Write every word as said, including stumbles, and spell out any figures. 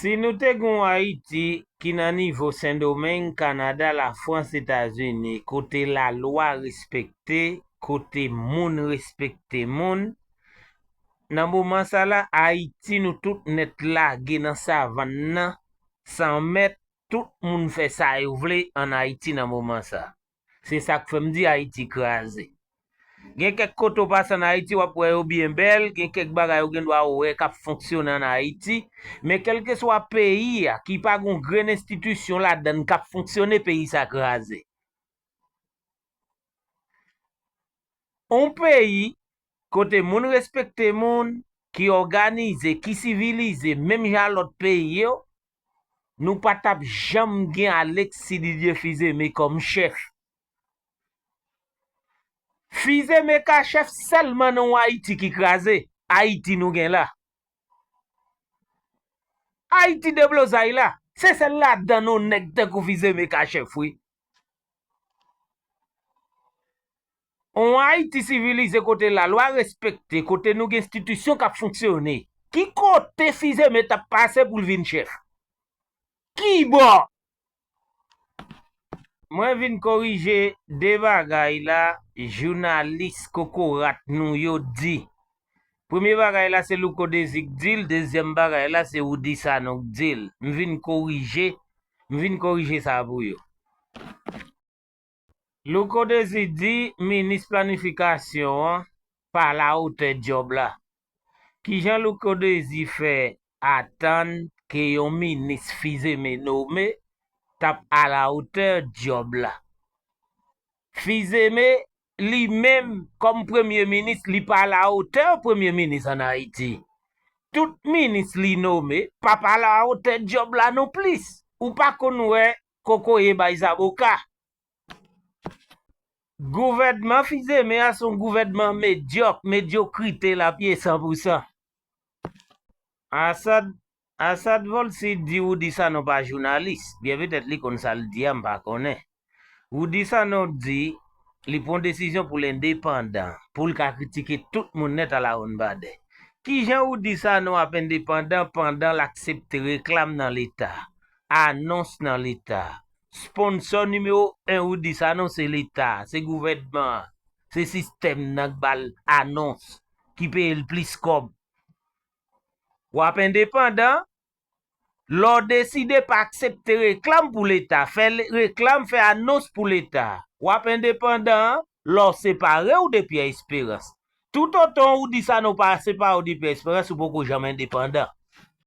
Si nou te gen yon Ayiti ki nan nivo Sendomeng, Kanada, Lafrans, Etazini, kote lalwa respekte, kote moun respekte moun, nan moman sa la, Ayiti nou tout nèt lage nan savann nan, san mèt, tout moun fè sa yo vle ann Ayiti nan moman sa. Se sa k fè m di Ayiti kraze. Gen kèk kote w pase ann Ayiti, w ap wè yo byen bèl, gen kèk bagay ou gen dwa wè k ap fonksyone ann Ayiti, men kèlkeswa peyi a ki pa gen yon grenn enstitisyon ladan l k ap fonksyone, peyi sa kraze. On peyi kote moun respekte moun, ki òganize, ki sivilize, menm jan a lòt peyi yo, nou pa t ap janm gen Alexis Didier Fils-Aimé kòm chèf. Fils-Aimé ka chèf sèlman nan yon Ayiti ki kraze, Ayiti nou gen la. Ayiti deblozay la, se sèl ladan l yon nèg tankou Fils-Aimé ka chèf, wi. On Ayiti sivilize kote lalwa respekte, kote nou gen enstitisyon k ap fonksyone. Ki kote Fils-Aimé t ap pase pou l vin chèf? Ki bò? Mwen vin korije de bagay la, jounalis kokorat nou yo di. Premye bagay la se Louko Désir k di l, dezyèm bagay la se Roody Sanon k di l. M vin korije, m vin korije sa pou yo. Louko Désir di minis planifikasyon an pa alawotè djòb la. Kijan Louko Désir fè atann ke yon minis Fils-Aimé nome t ap alawotè djòb la? Fils-Aimé, li menm, kòm premye minis, li pa alawotè premye minis ann Ayiti. Tout minis li nome p ap alawotè djòb la nonplis. Ou pa konn wè kokoye bay zaboka. Gouvènman Fils-Aimé a se yon gouvènman medyòk, medyokrite l ap ye san pou san. Asad, Asad Volcy di Roody Sanon pa jounalis. Byen petèt li konn sa l di a, m pa konnen. Roody Sanon di li pran desizyon pou l endepandan, pou l ka kritike tout moun nèt alawonnbadè. Kijan Roody Sanon ap endepandan pandan l aksepte reklam nan Leta, anons nan Leta? Sponsò nimewo en Roody Sanon se Leta, se gouvènman an, se sistèm nan k ba l anons, ki peye l plis kòb. W ap endepandan lè w deside pa aksepte reklam pou Leta, fè le- reklam, fè anons pou Leta. W ap endepandan lè w separe w de Pierre Espérance. Toutotan Roody Sanon pa separe w de Pierre Espérance, ou poko janm endepandan.